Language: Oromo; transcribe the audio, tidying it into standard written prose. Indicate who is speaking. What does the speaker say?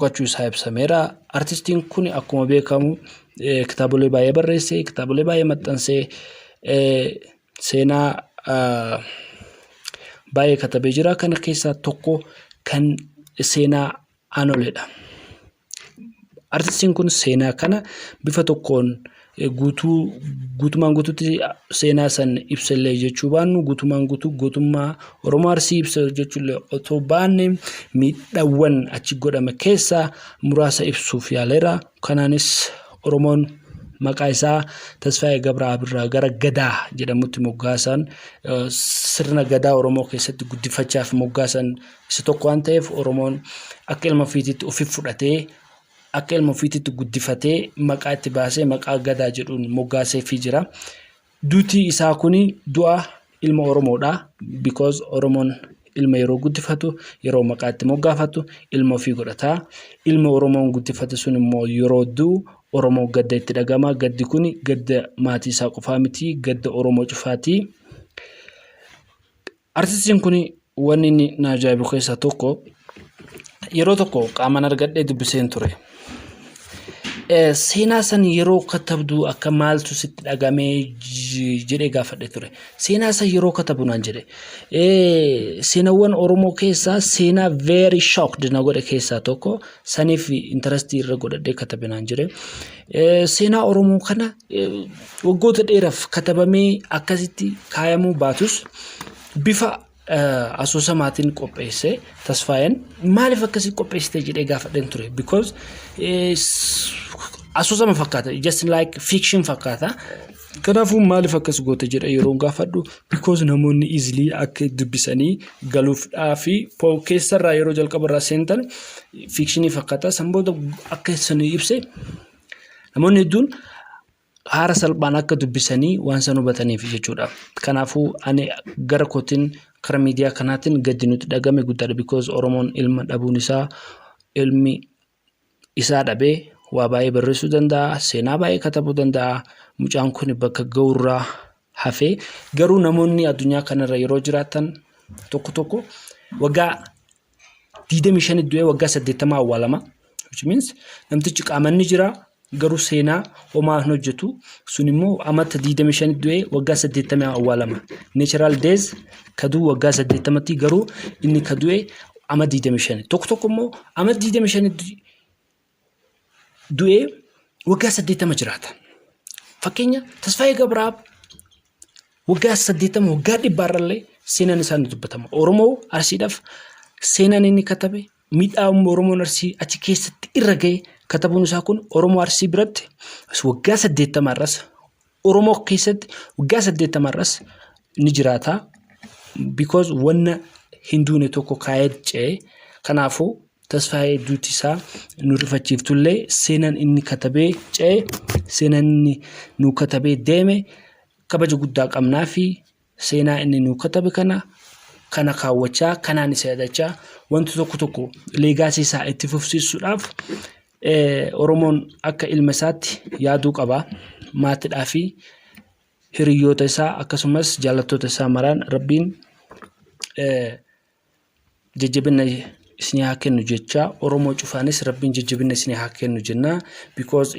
Speaker 1: Boqochuu isaa ibsameera. Artistiin kun akkuma beekamu kitaabolee baay'ee barreesse, kitaabolee baay'ee maxxansee, seenaa baay'ee katabee jira. Kana keessaa tokko kan seenaa Aanoleedha. Artistiin kun seenaa kana bifa tokkoon guutuu guutumaan guutuutti seenaa san ibsallee jechuu baannu, guutumaan guutuu gootummaa Oromoo Arsii ibsa jechuullee otoo baanne, miidhawwan achi godhame keessaa muraasa ibsuuf yaaleera. Kanaanis Oromoon maqaa isaa Tasfaayee Gabra'aab irraa gara Gadaa jedhamutti moggaasan, sirna Gadaa Oromoo keessatti guddifachaaf moggaasan isa tokko waan ta'eef, Oromoon akka ilma ofiitiitti ofi fudhatee, akka ilma ofiitiitti guddifatee, maqaa itti baasee maqaa Gadaa jedhuun moggaaseefii jira. Duuti isaa kuni du'a ilma Oromoodha. Because Oromoon ilma yeroo guddifatu, yeroo maqaa itti moggaafatu, ilma ofii godhata. Ilma Oromoon guddifate sun immoo yeroo du'u Oromoo gadda itti dhagama. Gaddi kun gadda maatii isaa qofaa miti, gadda Oromoo cufaati. Artistiin kun wanni inni na ajaa'ibu keessaa tokko, yeroo tokko qaamaan argadhee dubbiseen ture. Seenaa san yeroo katabdu akka maaltu sitti dhagamee jedhee gaafadhe ture. Seenaa san yeroo katabu naan jedhe. Seenawwan Oromoo keessaa seenaa very shocked na godhe keessaa tokko, saniif interestii irra godhadhee katabe naan jedhe. Seenaa Oromoo kana waggoota dheeraaf katabamee akkasitti kaayamuu baatus, bifa asoosamaatiin qopheesse Tasfaayeen. Maaliif akkasii qopheessite jedhee gaafadheen ture. Because asoosama fakkaata, just like fiction fakkaata. Kanaafuu maaliif akkas goote jedhee yeroo gaafadhu, because namoonni easily akka dubbisanii galuufdhaa fi keessarraa yeroo jalqabarraa seentan fictionii fakkaata. San booda akka isin ibse namoonni hedduun haara salphaan akka dubbisanii waan san hubataniif jechuudha. Kanaafuu ani gara kootiin, kara miidiyaa kanaatiin gaddi nuti dhagame guddaadha. Because Oromoon ilma dhabuun isaa, ilmi isaa dhabee waa baay'ee barreessuu danda'a, seenaa baay'ee katabuu danda'a. Mucaan kun bakka ga'urraa hafee, garuu namoonni addunyaa kanarra yeroo jiraatan tokko tokko waggaa 25 du'ee waggaa 80 awwaalama. Which means namtichi qaamanni jira, garuu seenaa homaa hin hojjetu. Sun immoo amata 25 du'ee waggaa 80 awwaalama. Natural death kaduu waggaa 80tti, garuu inni ka du'e ama 25. Tokko tokko immoo ama 25 du'ee waggaa 80 jiraata. Fakkeenya Tasfaayee Gabraab waggaa 80, waggaa 100rrallee seenaan isaa ni dubbatama. Oromoo Arsiidhaaf seenaan inni katabe, miidhaa Oromoon Arsii achi keessatti irra gahe katabuun isaa kun, Oromoo Arsii biratti waggaa 80rras, Oromoo keessatti waggaa 80rras ni jiraata. Because wanna hin duune tokko kaayee ce'e. Kanaafuu Tasfaayee duuti isaa nu rifachiiftullee, seenaan inni katabee ce'e, seenaan inni nu katabee deeme kabaja guddaa qabnaa fi seenaa inni nu katabe kana kaawwachaa, kanaan isa yaadachaa, wanti tokko tokko legacy isaa itti fufsiisuudhaaf Oromoon akka ilma isaatti yaaduu qaba. Maatiidhaa fi hiriyoota isaa akkasumas jaallattoota isaa maraan Rabbiin jajjabina isinii haa kennu jecha, Oromoo cufaanis Rabbiin jajjabina isinii haa kennu jenna. Because